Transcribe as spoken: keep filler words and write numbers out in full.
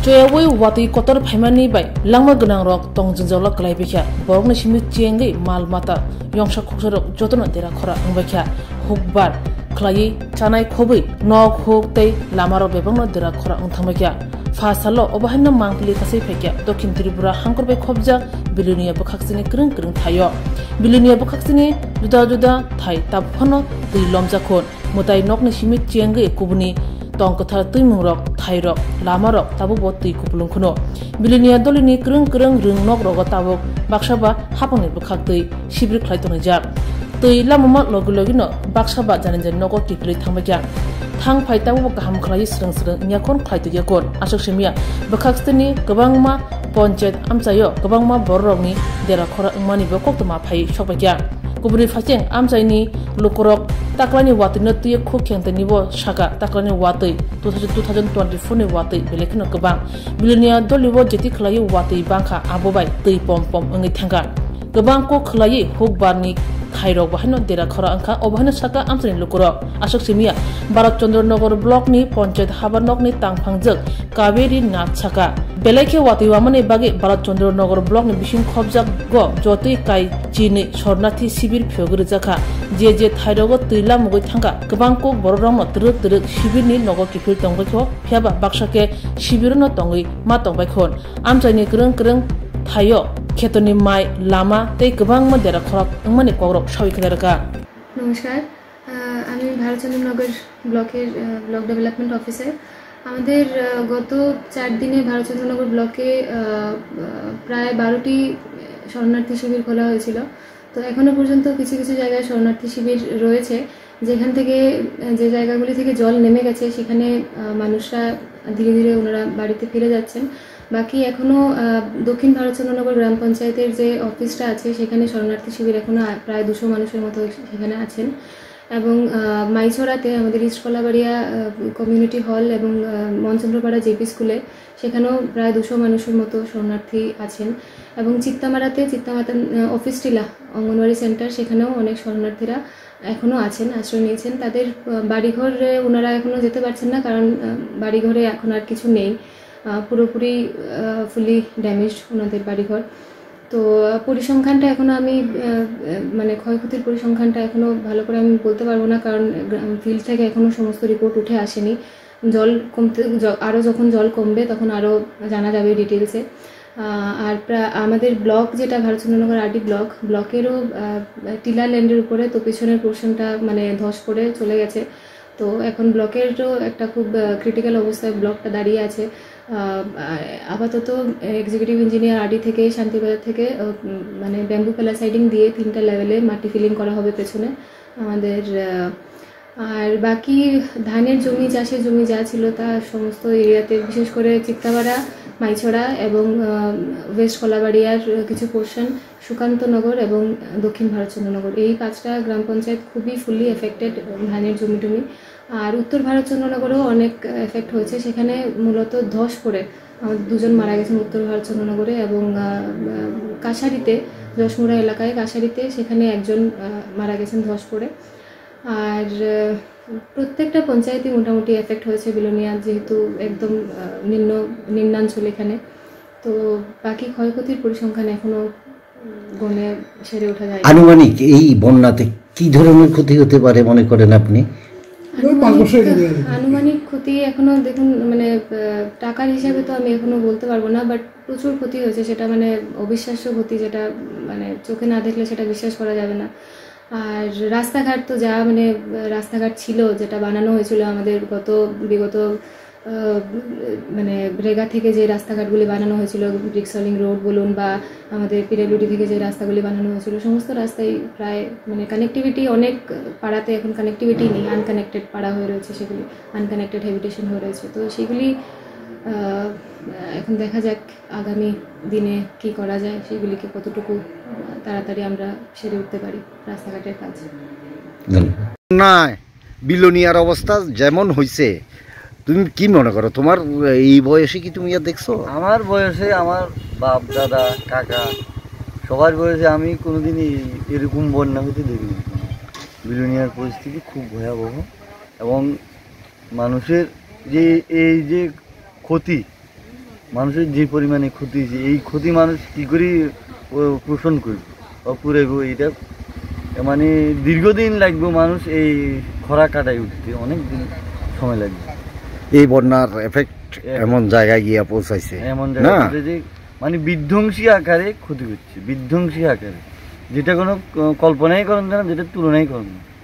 Twiwi watwi kotor phaimani bai langma gwnangrok tong jwngjalo kwlaibaikha. Borokni simi chengwi mal mata yongsa khuksarok jotono dera khora wngbaikha. Hukbar khwlaiwi chanai khobwi nok huk tei lamarok bebakno dera khora wngthangbaikha. Pha salo obo haino mangpili kasai phaikha Dokhin Tripura hangkor bai khobjak Bilonia bwkhaksini kwrwng kwrwng thaio. Bilonia bwkhaksini juda juda thai tabuk phano twi lomjakhun. Mwtai nokni simi chengwi kubuni tong kwthar twimungrok, thairok, lamarok tabukbo twi kupulung kheno. Bilonia dolini kwrwng kwrwng rwng nokrogo tabuk baksa ba hapangni bwkhak twi sibir khlai tongjak. Twi lamama logi logino baksa ba jani jani nogo kiphilwi thangbaikha. Thang phai tabukbo kaham khlaiwi swrwng swrwng wngya khon khlai tongya khon. Aswk simiya bwkhak stini kwbangma ponchayat amchaio kwbangma bororokni dera khora wngmanibo koktwma phai sokbaikha. Kubuni phaising amchaini lukurok taklani watwino twiwi khuk khengtanibo saka taklani watwi two thousand, two thousand twenty-four ni watwi belai kheno kwbang. Bilonia dolibo jeti khwlaiwi watwi bangkha abo bai twi pom pom wngwi thangkha. Kwbang kok khwlaiwi hukbarni thairok bahaino dera khora wngkha obo haino saka amchaini lukurok. Aswk simiya Bharat Chandra Nagar block ni ponchayat habar nokni tangphangjak Kaveri Nath saka. Belai khe watwi wamani bagwi Bharat Chandra Nagar block ni bising khobjago jotwi kai chinwi sornathi sibir phiyogwi rwjakha. Je je thairogo twi lamugwi thangkha, kwbang kok bororokno twrwk twrwk sibirni nogo kiphil tongbaikho, phiyaba baksa khe sibirno tongwi ma tongbaikho. Amchaini kwrwng kwrwng thaio khetoni mai, lama tei kwbangma dera khorok wngmani kokrok sawi khlai rwkha. নমস্কার। আহ, আমি ভারতচন্দ্রনগর ব্লকের, আহ, block development officer. আমাদের, আহ, গত চার দিনে ভারতচন্দ্রনগর ব্লকে, আহ, আহ, প্রায় বারোটি শরণার্থী শিবির খোলা হয়েছিল। তো এখনো পর্যন্ত কিছু কিছু জায়গায় শরণার্থী শিবির রয়েছে, যেখান থেকে, আহ, যে জায়গাগুলি থেকে জল নেমে গেছে, সেখানে, আহ, মানুষরা ধীরে ধীরে ওনারা বাড়িতে ফিরে যাচ্ছেন। বাকি এখনো, আহ, দক্ষিণ ভারতচন্দ্রনগর গ্রাম পঞ্চায়েতের যে অফিসটা আছে, সেখানে শরণার্থী শিবির এখনো আ-, প্রায় দুশো মানুষের মতো সেখানে আছেন। এবং, আহ, মাইছড়াতে আমাদের ইস্ট কলাবাড়িয়া, আহ, কমিউনিটি হল এবং, আহ, মনচন্দ্রপাড়া জেপি স্কুলে, সেখানেও প্রায় দুশো মানুষের মতো শরণার্থী আছেন। এবং চিত্তামারাতে, চিত্তামাতা, আহ, অফিস টিলা অঙ্গনওয়াড়ি সেন্টার, সেখানেও অনেক শরণার্থীরা এখনো আছেন, আশ্রয় নিয়েছেন। তাদের, আহ, বাড়িঘরে ওনারা এখনো যেতে পারছেন না, কারণ, আহ, বাড়িঘরে এখন আর কিছু নেই। আহ, পুরোপুরি, আহ, ফুলি ড্যামেজড ওনাদের বাড়িঘর। তো, আহ, পরিসংখ্যানটা এখনো আমি, আহ, আহ, মানে, ক্ষয়ক্ষতির পরিসংখ্যানটা এখনো ভালো করে আমি বলতে পারবো না, কারণ গ্রা-, ফিল্ড থেকে এখনো সমস্ত রিপোর্ট উঠে আসেনি। জল কমতে, জ-, আরও যখন জল কমবে, তখন আরও জানা যাবে ডিটেলসে। আহ, আর প্রা-, আমাদের ব্লক যেটা ভারতচন্দ্রনগর আরডি ব্লক, ব্লকেরও, আহ, টিলা ল্যান্ডের উপরে তো পিছনের পোর্শনটা, মানে, ধস পড়ে চলে গেছে। তো এখন ব্লকেরও একটা খুব, আহ, ক্রিটিক্যাল অবস্থায় ব্লকটা দাঁড়িয়ে আছে। আহ, আ-, আপাতত এক্সিকিউটিভ ইঞ্জিনিয়ার আরডি থেকে, শান্তিবাজার থেকে, আহ, উম, মানে, ব্যাম্বু প্যালাসাইডিং দিয়ে তিনটা লেভেলে মাটি ফিলিং করা হবে পেছনে। আমাদের, আহ, আর বাকি ধানের জমি, চাষের জমি যা ছিল, তা সমস্ত এরিয়াতে, বিশেষ করে চিত্তাপাড়া, মাইছড়া এবং, আহ, ওয়েস্ট কলাবাড়িয়ার কিছু পোর্শন, সুকান্তনগর এবং দক্ষিণ ভারতচন্দ্রনগর, এই পাঁচটা গ্রাম পঞ্চায়েত খুবই ফুললি এফেক্টেড ধানের জমি টমি। আর উত্তর ভারতচন্দ্রনগরেও অনেক এফেক্ট হয়েছে, সেখানে মূলত ধস পড়ে আমাদের দুজন মারা গেছেন উত্তর ভারতচন্দ্রনগরে এবং, আহ, আহ, কাছাড়িতে, যশমুড়া এলাকায় কাছাড়িতে, সেখানে একজন, আহ, মারা গেছেন ধস পড়ে। আর, আহ, প্রত্যেকটা পঞ্চায়েতই মোটামুটি এফেক্ট হয়েছে বিলোনিয়া, যেহেতু একদম, আহ, নিম্ন, নিম্নাঞ্চল এখানে। তো বাকি ক্ষয়ক্ষতির পরিসংখ্যান এখনো, উম, গণে সেরে ওঠা যায়নি। আনুমানিক এই বন্যাতে কি ধরনের ক্ষতি হতে পারে মনে করেন আপনি? ওই পাঁচ বছর আনুমানিক, এগিয়ে গেছে। আনুমানিক ক্ষতি এখনো দেখুন, মানে, আহ, টাকার হিসাবে তো আমি এখনো বলতে পারবো না, বাট প্রচুর ক্ষতি হয়েছে, সেটা, মানে, অবিশ্বাস্য ক্ষতি, যেটা, মানে, চোখে না দেখলে সেটা বিশ্বাস করা যাবে না। আর রাস্তাঘাট তো যা, মানে, রাস্তাঘাট ছিল, যেটা বানানো হয়েছিল আমাদের গত, বিগত, আহ, মানে, রেগা থেকে যে রাস্তাঘাটগুলি বানানো হয়েছিল, ব্রিক সলিং রোড বলুন বা আমাদের পিডব্লিউডি থেকে যে রাস্তাগুলি বানানো হয়েছিল, সমস্ত রাস্তাই প্রায়, মানে, কানেক্টিভিটি অনেক পাড়াতে এখন কানেক্টিভিটি নেই, আনকানেক্টেড পাড়া হয়ে রয়েছে সেগুলি, আনকানেক্টেড হ্যাবিটেশন হয়ে রয়েছে। তো সেগুলি, আহ, এখন দেখা যাক আগামী দিনে কি করা যায়, সেগুলিকে কতটুকু, আহ, তাড়াতাড়ি আমরা সেরে উঠতে পারি রাস্তাঘাটের কাজ। ধন্যবাদ। না, বিলোনিয়ার অবস্থা যেমন হইছে, তুমি কি মনে করো? তোমার এই বয়সে কি তুমি আর দেখছো? আমার বয়সে আমার বাপ, দাদা, কাকা, সবার বয়সে আমি কোনোদিনই এরকম বন্যা হতে দেখিনি। বিলোনিয়ার পরিস্থিতি খুব ভয়াবহ এবং মানুষের যে এই যে ক্ষতি, মানুষের যে পরিমাণে ক্ষতি হয়েছে, এই ক্ষতি মানুষ কি করে ও পোষণ করবে, ও পুরাইবো? এটা মানে দীর্ঘদিন লাগবে মানুষ এই খরা কাটাই উঠতে, অনেক দিন সময় লাগবে। এই বন্যার এফেক্ট এমন জায়গায় গিয়া পৌঁছাইছে। এমন না? জায়গা আছে যে মানে বিধ্বংসী আকারে ক্ষতি করছে, বিধ্বংসী আকারে, যেটা কোনো ক- কল্পনাই করেন না, যেটা তুলনাই করেন না।